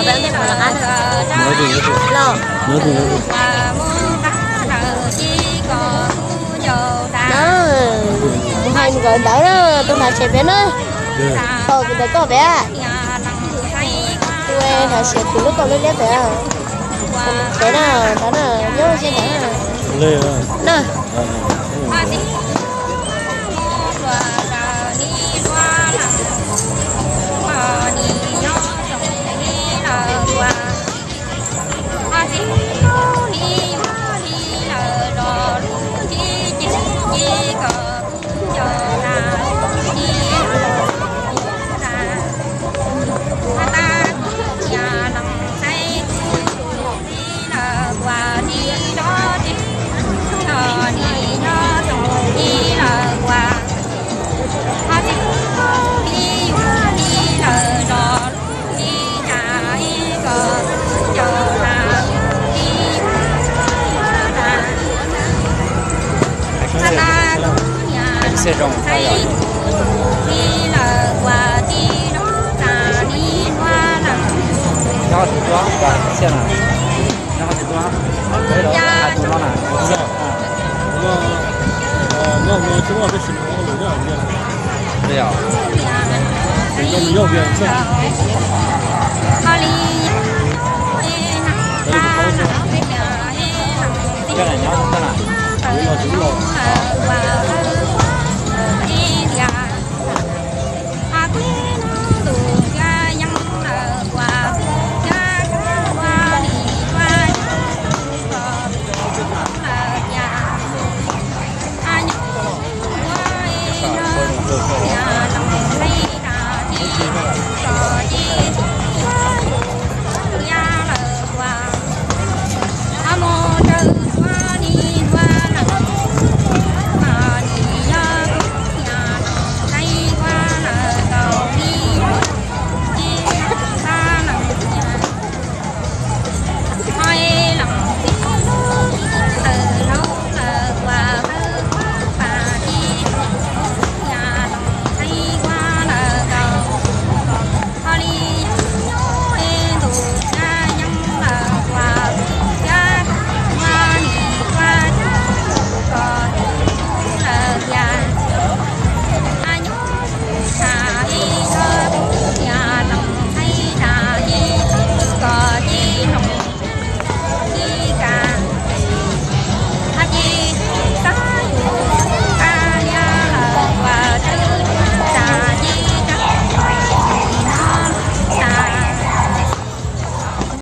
Los, no, mus hais nkawd ntawd, tus hnav tsheb pem na, tau tus ntawd koj pem, tus hnav tsheb tus lub kaus liab liab pem, pem na, ntawd na, nyob ze ntawd na. Xe zoo, nyob tus tuaj, nyob tus tuaj, nyob tus no na, nyob tus no na.